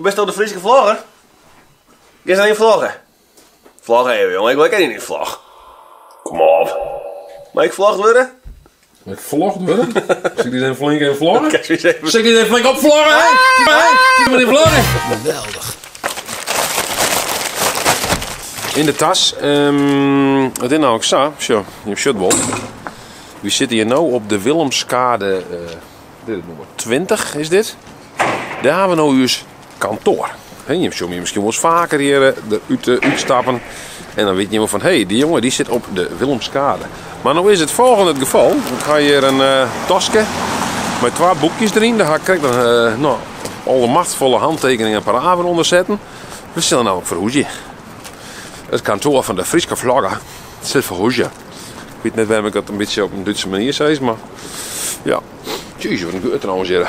Bisto de Fryske vlogger? Giest even vloggen? Vlog even, jongen. Ik wil ek even yn de vlog. Kom op. Mei ik vlogd wurde? Mei ik vlogd wurde? Sil ik dy even flink even vloggen? Kijk eens even. Sil ik dy even flink opvloggen, hè? Hey, sil ik even vloggen? Geweldig. In de tas. It is no ek sa, sjoch, je sjocht wol. Wy sitte hjir no op de Willemskade, dit is nûmer 20 is dit. Dêr ha we no ús kantoar. Hè, jim sjogge my miskien wolris faker hjir derút útstappen. En dan witte jim wol fan, hé, dy jonge dy sit op de Willemskade. Mar no is it folgjende it gefal. Ik ha hjir in taske mei twa boekjes deryn. Dêr ha ik krekt noch no, allemachtsfolle hantekeningen en paraven ûnder setten. We sille nammentlik ferhûzje. It kantoar fan de Fryske Vlogger sil ferhûzje. Ik wit net wêrom ik dat in bytsje op in Dútse manier sis, mar ja. Jezus, wat in geur trouwens hjir.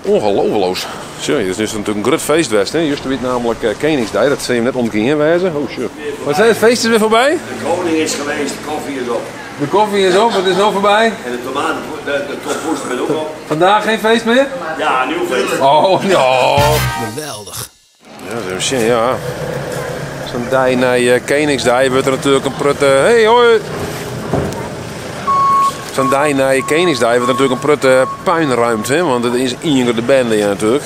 Ongeloofloos. Sjoch, hjir is dus natuerlik in grut feest west. Hè? Juster wie it namelijk eh, Keningsdei, dat sil jim net ûntgien wêze. Oh, sjoch. Wat sei, it feest is wer foarby? De koning is geweest, de koffie is op. De koffie is op, het is no foarby. En de tomaten, de tompoes zijn ook op. Vandaag geen feest meer? Ja, nieuw feest. Oh, ja. Geweldig. Ja, even sjen, ja. Sa'n dei nei eh, Keningsdei wurdt der natuerlik in protte. Hey, hoi! Sa'n dei nei Keningsdei wurdt der natuerlik in protte puinruimd, hè? Want it is ien grutte bende hjir natuerlik.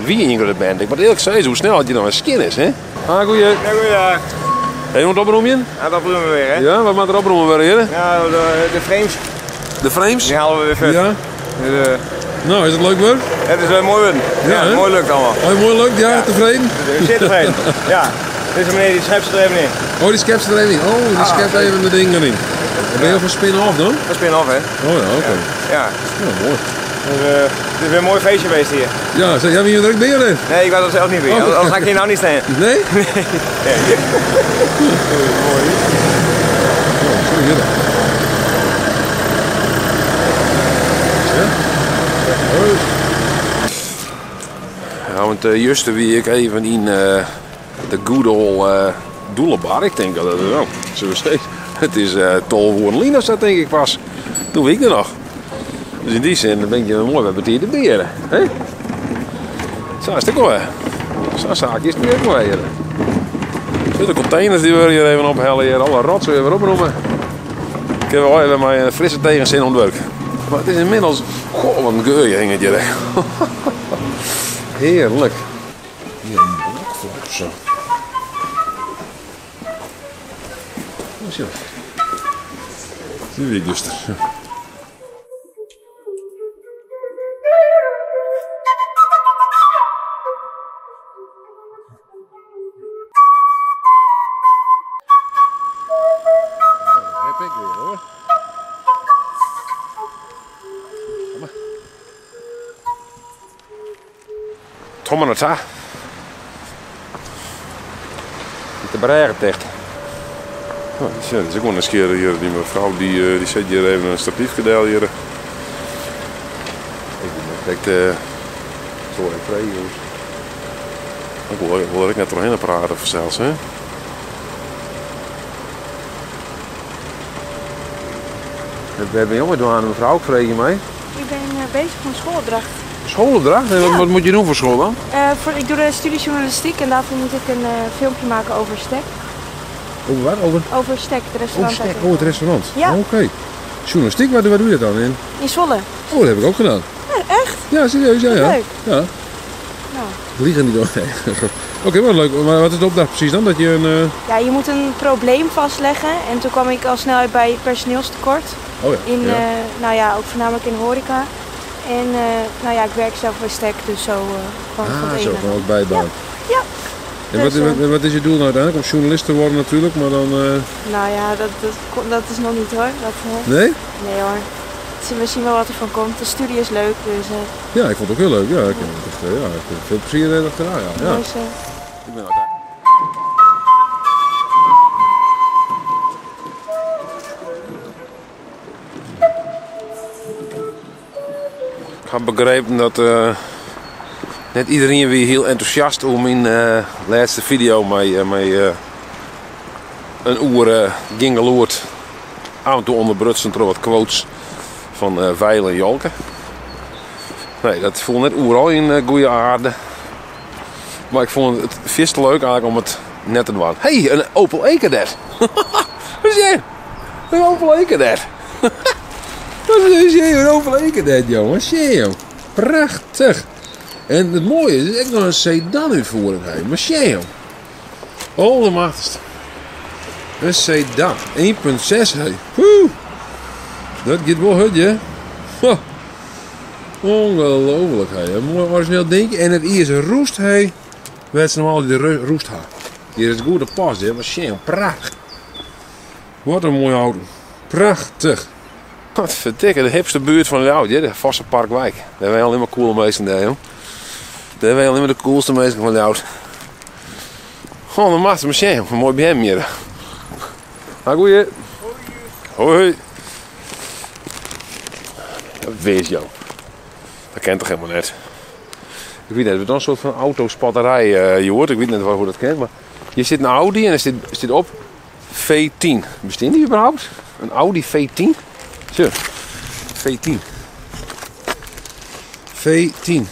Wie ien grutte bende. Ik moat earlik sizze hoe snel it hjir no wer skjin is, hè? Ah, goeie. Ja, goeiedag. Even wat opromjen? Ja, dat doen we weer, hè? Ja, wat moat der opromme wurde hjir? Ja, de frames. De frames? Die halen we weer vet. Ja. Dus, Nou, is it leuk wurk? Het is mooi wurden. Ja, Ja, mooi lukt allemaal. Oh, mooi lukt, ja, tevreden? Zeer tevreden. Ja. Deze meneer die schept ze er even in. Oh, die skept se der even yn. Oh, die skept even de dingen deryn. En binne jo fan spin-off dan? Van spin-off, hè? Oh ja, oké. Ja. Ja, moai. Dus, het is weer een mooi feestje geweest hier. Ja, zeg, ja, wie je er ek by of net? Nee, ik was er zelf niet bij. Oh. Anders had ik hier nou niet staan. Nee? Nee. Mooi. Oh, zo hier dan. Ja, want juster wie ik even yn de good old Doelebar. Ik tink dat it, no, zullen we steeds. It is 12 oeren lyn of sa tink ik pas. Doe wie ik der noch. Dus yn dy sin bin ik hjir moai wer betiid derby hjir. Hè? Sa is it ek alwer. Sa'n saak is it ek alwer hjir. De containers dy wurde hjir even ophelle hjir, alle rotsoai wer opromme. Kinne we even mei in frisse tegensin oan it wurk. Mar it is ynmiddels, goh, wat in geur hjir hinget hjir. Hearlik. Hier in blokfluit of zo. Oh, zo. Die wie ik juster. Heb ik weer hoor. Kom maar. Kom maar naar De brêge ticht. Oh, dat is ek wol nijsgjirrich hjir. Dy mefrou dy set hjir even in statyfke del hjir. Ik wit net krekt, sil even freegje. Ik wol der ek net trochhinne prate fansels, hè. Wêr binne jo mei dwaande, mefrou? Ik freegje my. Ik ben bezig met schoolopdracht. Schoolopdracht? En wat moet je doen voor school dan? Ik doe de studie journalistiek en daarvoor moet ik een filmpje maken over Stek. Over wat? Over? Over Stek, het restaurant. Oh, Stek, oh, het restaurant. Ja. Oké. Journalistiek, waar doe je dat dan in? In Zwolle. Oh, dat heb ik ook gedaan. Ja, echt? Ja, serieus, ja, ja. Leuk. Ja. Nou. Liegen niet hoor. Nee. Oké, maar leuk. Maar wat is de opdracht precies dan? Dat je een Ja, je moet een probleem vastleggen en toen kwam ik al snel uit bij personeelstekort. Oh ja, ja. Ook voornamelijk in horeca. En ik werk zelf bij Stek, dus zo kwam ik Ah, van het zo, ene. gewoon ook bijbaan. Ja. Ja. En Dus, wat is je doel nou uiteindelijk? Om journalist te worden natuurlijk, maar dan Nou ja, dat is nog niet hoor. Dat Nee? Nee hoor. We zien wel wat er van komt. De studie is leuk, dus Ja, ik vond het ook heel leuk. Ja, ik heb het echt ja, ik heb veel plezier dat gedaan. Ja. Ja. Mooi zo. Ik ben altijd. Ik heb begrepen dat net iedereen weer heel enthousiast om mijn laatste video met een oer gingeloerd af en toe onderbrutsen door wat quotes van Veil en Jolke. Nee, dat voelt net oeral in goede aarde. Mar ik fûn it fierste leuk eigentlik om it net te dwaan. Hey, in Opel E-Kadett. Wat is dit? In Opel E-Kadett. Wat is dit? In Opel E-Kadett, jongen. Sjen, joh. Prachtich. En it moaie is, it is ek noch in sedan-útfiering, hè. Mar sjen, joh. Aldermachtichste. In sedan. 1.6, hè. Poeh. Dat giet wol hurd, hè. Ho. Ongelooflik, hè. In moai orizjineel dinkje. En it is roest, hè. Wêr't se normaal de roest ha. Hjir is goed op pas, hè. Mar sjen, prachtich. Wat in moaie auto. Prachtich. Wat ferdikke, de hipste buert fan Ljouwert, hjir, de Vosseparkwijk. Dêr wenje allinne mar coole minsken dêr, jong. Dêr wenje allinne mar de coolste minsken fan Ljouwert. Goh, dan moatte we sjen, jong. Moai beammen hjir. Ha goeie. Hoi, hoi. Dat wist jou. Dat ken toch helemaal net. Ik weet net, het is een soort van autospotterij, Joert. Ik weet net hoe dat kent, maar hier zit een Audi en er zit op V10. Bestaat die überhaupt? Een Audi V10? Zo, V10. V10.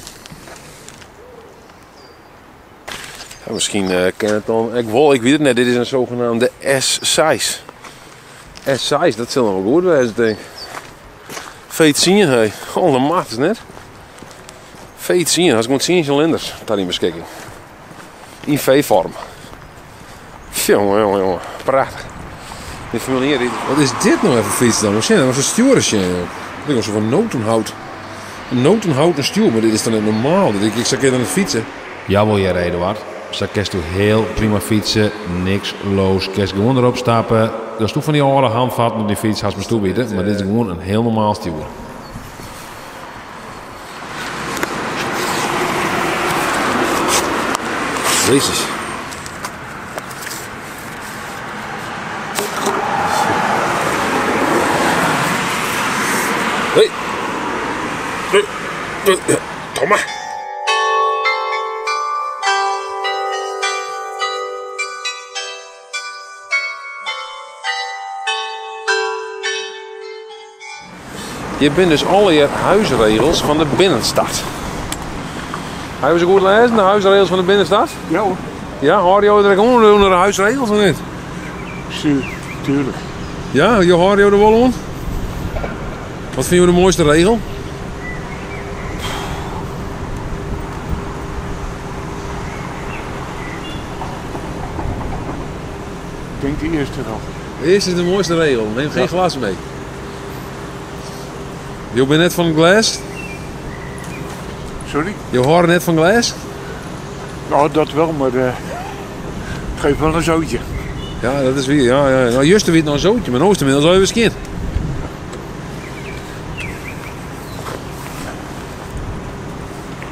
Ja, misschien ken het dan. Ik wil, ik weet het net. Dit is een zogenaamde S6. S6, dat zal nog wel goed wezen, denk ik. V10, hé. Oh, de macht is net. V10, als ik moet 10 cilinders daar in beschikking. In V-vorm. Jongen, jongen, jongen. Prachtig. Die familie hier, die- Wat is dit nou even fiets dan? Dat was een stuur, joh. Dat was van notenhout. Een notenhouten stuur, maar dit is dan net normaal. Dat ik zag aan het fietsen. Jawel, ja, Eduard. Zo kerst u heel prima fietsen, niks los. Kerst gewoon erop stappen. Dat is toch van die oude handvat op die fiets, haast me stoel bieden. Maar dit is gewoon een heel normaal stuur. Jezus. Hey. Hey. Hey. Kom maar. Je bent dus al je huisregels van de binnenstad. Hebben ze goed lezen, de huisregels van de binnenstad? Ja hoor. Ja, hoor je er gewoon onder de huisregels of niet? Tuurlijk. Ja, je hoort je er wel onder? Wat vind je de mooiste regel? Ik denk de eerste wel. De eerste is de mooiste regel. Neem geen glas mee. Je bent net van glas? Sorry? Je hoort net van glas? Nou, dat wel, maar het geeft wel een zootje. Ja, dat is weer. Ja, ja. Nou, juist weer nog een zootje, maar nu is het inmiddels alweer kind.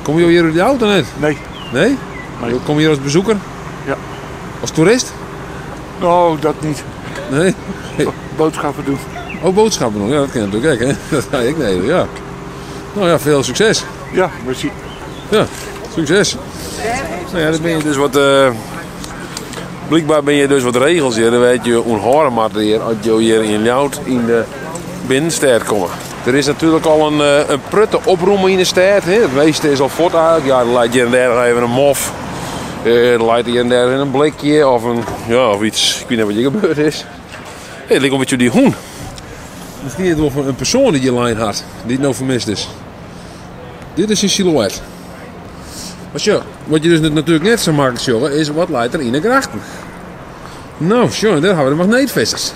Kom je hier uit de auto net? Nee. Nee? Nee. Kom je hier als bezoeker? Ja. Als toerist? Nou, dat niet. Nee? Boodschappen doen. Oh, boodschappen nog. Ja, dat kan je natuurlijk ook, hè? Dat ga ik nemen, ja. Nou ja, veel succes. Ja, merci. Ja, succes. Nou ja, dan ben je dus wat... blijkbaar ben je dus wat regels hier. Dan weet je onhoren maar hier, als je hier in Ljouwert in de binnenstad komt. Er is natuurlijk al een prutte oproemen in de stad. Hè. Het meeste is al voort eigenlijk. Ja, er lijkt hier en daar nog even een mof. Er lijkt hier en daar een blikje of, een, ja, of iets. Ik weet niet wat hier gebeurd is. Hey, het lijkt een beetje die hoen. Misschien is het wel van een persoon die je lijn had, die het nou vermist is. Dit is een silhouet. Maar tja, wat je dus natuurlijk net zo makkelijk zorgen is wat leidt er in de grachten. Nou, tja, daar hebben we de magneetvissers.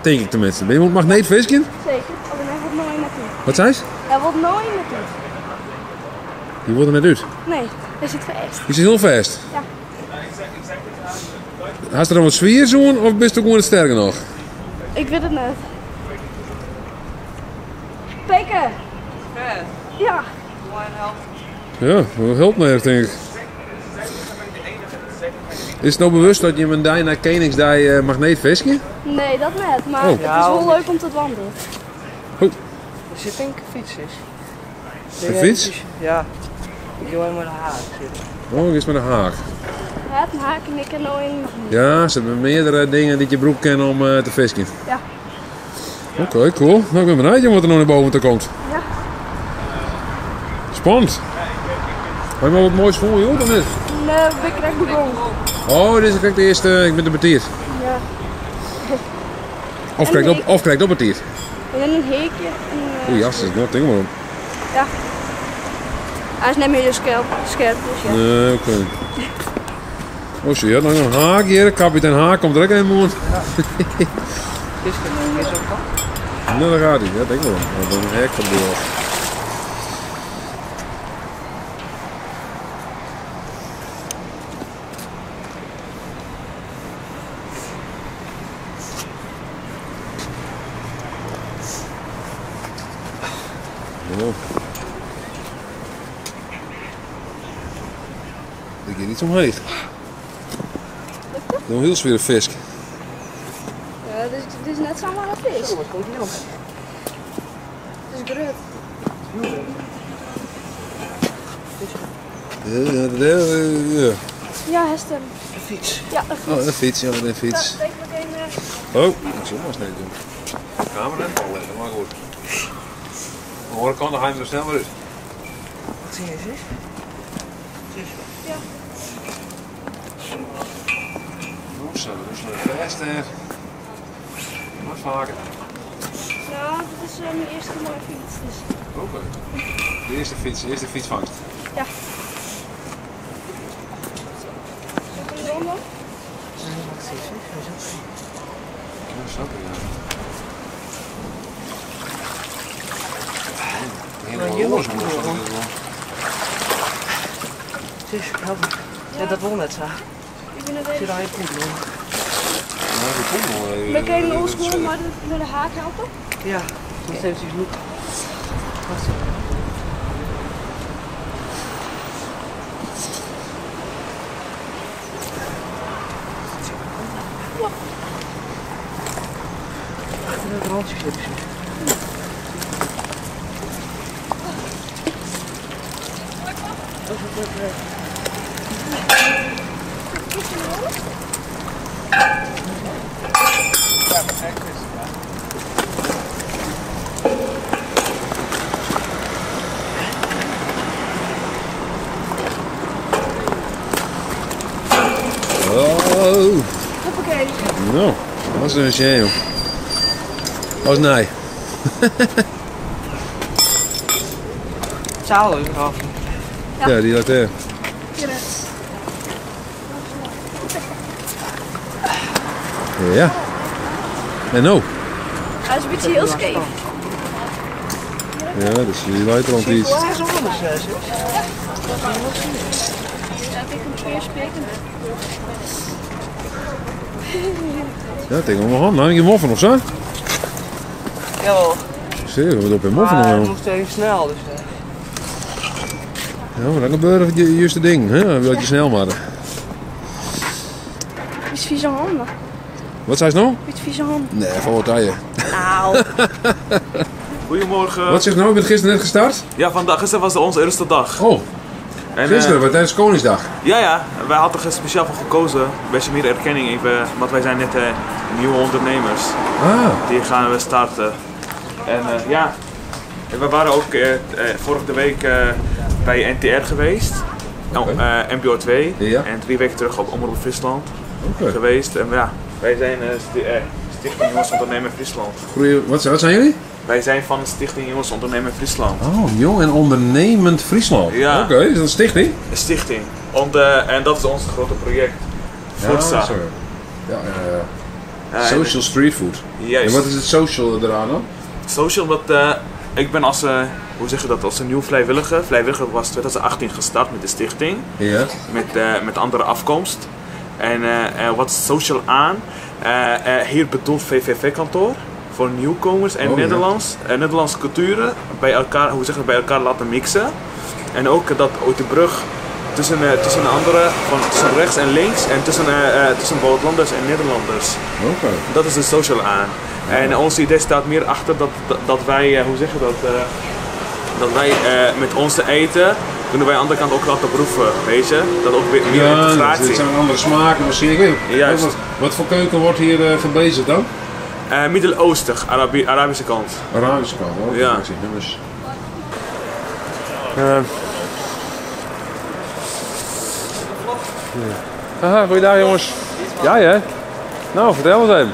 Denk ik tenminste. Ben je met magneetvisken? Zeker. Oh, hij wordt nooit naartoe. Wat zei ze? Hij wordt nooit naartoe. Die wordt er net uit. Nee, hij zit vast. Die zit heel vast. Ja. Had er dan wat zwier zo'n of ben je gewoon het sterker nog? Ik weet het net. Peke! Ja. Ja, dat helpt me echt, denk ik. Is het nou bewust dat je met een naar Koningsdij magneetvisje? Nee, dat net. Maar Oh. het is wel leuk om te wandelen. Oh. Er zit denk ik een fiets is. Een fiets? Ja. Ik doe helemaal de haak zitten. Oh, ik is met een haak. Ja, een haak en ik kan nou in. Ja, ze hebben meerdere dingen die je broek kennen om te visken. Ja. Oké, cool. Nou, ik ben benieuwd wat er nog naar boven toe komt. Ja. Spannend. Heb je maar wat moois voor je, hoor, of niet? Nee, ik ben krekt begonnen. Oh, dit is krekt de earste, ik bin te betiid. Ja. Of krekt op, of krekt op 'e tiid. En dan in heakje. En, Oeh, jas is nog, tink mar om. Ja. Hy is net mear skerp, skerp dus ja. Nee, oké. Oh, zie je, nog een haak hier. Kapitein Haak komt er ook even aan. Nou, daar gaat hij. Ja, denk maar om. Dan een haak komt door. Oh. Ik gaat iets omheen. Nog heel zware fisk. Ja, dit is net zomaar een vis. Zo, wat komt hier op? Het is grut. Ja, ja. Ja, Hester. Een fiets. Ja, een fiets. Oh, een fiets. Ja, een fiets. Ja, denk ik een, Oh, ik zal maar snel doen. De camera net al leggen, maar goed. Aan de andere kant, dan ga je hem er snel weer uit. Wat zie je, zus? Zus. Ja. Zo, dat is een vest daar. Wat vaker. Nou, dit is mijn eerste mooie fiets. Dus. Oké. De eerste fiets, de eerste fietsvangst. Ja. Zit er een onder? Wat zie je, zus? Hij is ook Ja, snap ik, ja. Helemaal los, man. Zus, help me. Ja, dat won net zo. Ik ben het Zit even. daar je poep nog? Ja, die komt nog even. We kunnen ons gewoon maar met de haak helpen. Ja, dat is eventjes loep. Wacht even. Achter het randje zitten ze. Oh, zit dat, Oh. Hoppakee. Nou, dat is een shame. Dat is nee. Zaal is eraf. Ja, die ligt er. Ja. En nou. Hij is een beetje heel scheef. Ja, dus die leidt rond iets. Waar is anders, zus? Ja, ik een peerspeken. Ja, tegen mijn hand. Nou, je moffen of zo? Jawel. Serieus, wat op in moffen nog, Maar het joh. moest even snel, dus... Ja, maar dan gebeuren de juiste ding, hè? Dan wil je snel maar. Iets vieze handen. Wat zei ze nou? Iets vieze handen. Nee, van wat je. Nou. Goedemorgen. Wat zeg je nou? Je bent gisteren net gestart? Ja, vandaag. Gisteren was onze eerste dag. Oh. En, Gisteren, want tijdens Koningsdag. Ja, wij hadden er speciaal voor gekozen. Beetje meer erkenning even, want wij zijn net nieuwe ondernemers. Ah. Die gaan we starten. En ja, we waren ook vorige week bij NTR geweest. Okay. NPO 2. Ja. En 3 weken terug op Omroep Friesland okay. geweest. En ja, wij zijn Stichting Jongens Ondernemen Friesland. Goeie, wat zijn jullie? Wij zijn van de Stichting Jongens Ondernemen Friesland. Oh, Jong en Ondernemend Friesland. Ja. Oké, okay, is dat een stichting? Een stichting. En dat is ons grote project. Forza. Ja, sorry. Ja. Social street food. Juist. En wat is het social eraan dan? Social, omdat ik ben als, hoe zeg je dat, als een nieuw vrijwilliger. Vrijwilliger was 2018 gestart met de stichting. Ja. Met andere afkomst. En wat is social aan? Hier bedoelt VVV-kantoor. Voor nieuwkomers en Oh, Nederlands, ja. Nederlandse culturen bij elkaar, hoe zeg je, bij elkaar laten mixen. En ook dat ook de brug tussen, tussen anderen, van, tussen rechts en links en tussen, tussen buitenlanders en Nederlanders. Okay. Dat is de social aan. Ja. En ons idee staat meer achter dat wij, hoe zeg je dat, dat wij met onze eten kunnen wij aan de andere kant ook laten proeven, weet je? Dat ook weer meer ja, integratie. Het zijn andere smaken misschien. Ik weet niet. Juist. Wat voor keuken wordt hier gebezigd dan? Midden-Oosten, Arabische kant. Arabische kant, hoor. Ja. Nummers. Haha, goeiedag jongens. Ja, hè? Nou, vertel eens even.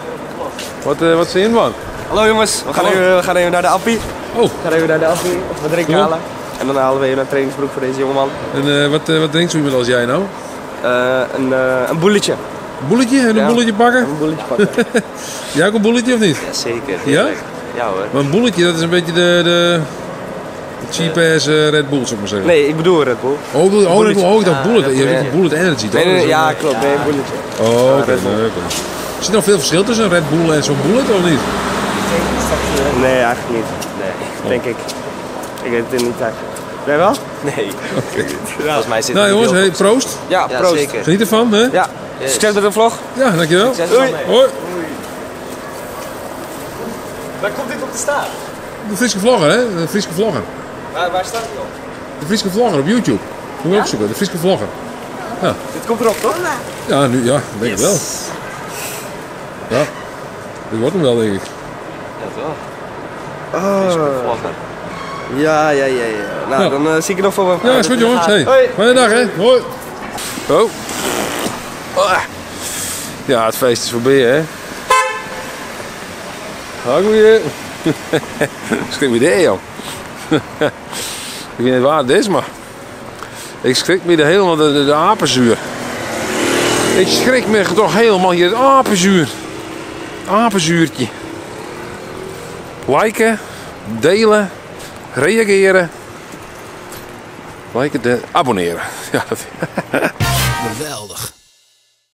Wat, eh wat zie je man? Hallo jongens, we gaan, even, we gaan even naar de Appie. Oh. We gaan even naar de Appie, wat drinken Ja. halen. En dan halen we even een trainingsbroek voor deze jongeman. En eh, wat, eh, wat drinkt zo iemand als jij nou? Eh, een, eh, een boeletje. Boeletje? En een Ja. boeletje pakken? Een boeletje pakken. Jij ook een boeletje of niet? Jazeker. Ja? Ja hoor. Maar een boeletje, dat is een beetje de, de de cheap ass eh, Red Bull, zou ik maar zeggen. Nee, ik bedoel Red Bull. Oh, bedoel- oh, Red Bull, oh, ik dacht Boeletje. Bullet. Je hebt Bullet Energy, toch? Nee, nee, Dat nee, is ja, een- klopt. Nee, een boeletje. Oh, oké. nee, oké. Zit er nog veel verschil tussen een Red Bull en zo'n Bullet, of niet? Nee, eigenlijk niet. Nee, denk ik. Ik weet het niet eigenlijk. Jij wel? Nee. Volgens mij zit Nou er niet jongens, heel hey, proost. Ja, Ja, proost. zeker. Geniet ervan, hè? Ja, succes met de vlog. Ja, dankjewel. Succes Doei. ermee. Hoi. Waar komt dit op te staan? De Friese vlogger, hè? De Friese vlogger. Waar, waar staat het op? De Friese vlogger op YouTube. Moet je opzoeken, de Friese vlogger. Dit komt erop, toch? Ja, nu, ja, denk ik wel. Ja, dit wordt hem wel, denk ik. Ja, toch? Oh. Vlogger. Ja, ja, ja, ja. Nou, Ja. dan eh, zie ik je nog voor mijn Ja, is goed jongens. Hey. Hoi. Fijne dag, hè? Hoi. Oh. Ah. Ja, het feest is voorbij, hè? Hallo. Schrik me de, joh. Ik weet niet waar het is, maar... Ik schrik me de helemaal de, de, de apenzuur. Ik schrik me toch helemaal hier het apenzuur. Apenzuurtje. Liken, delen, reageren. Liken, de, abonneren. Ja, dat Geweldig.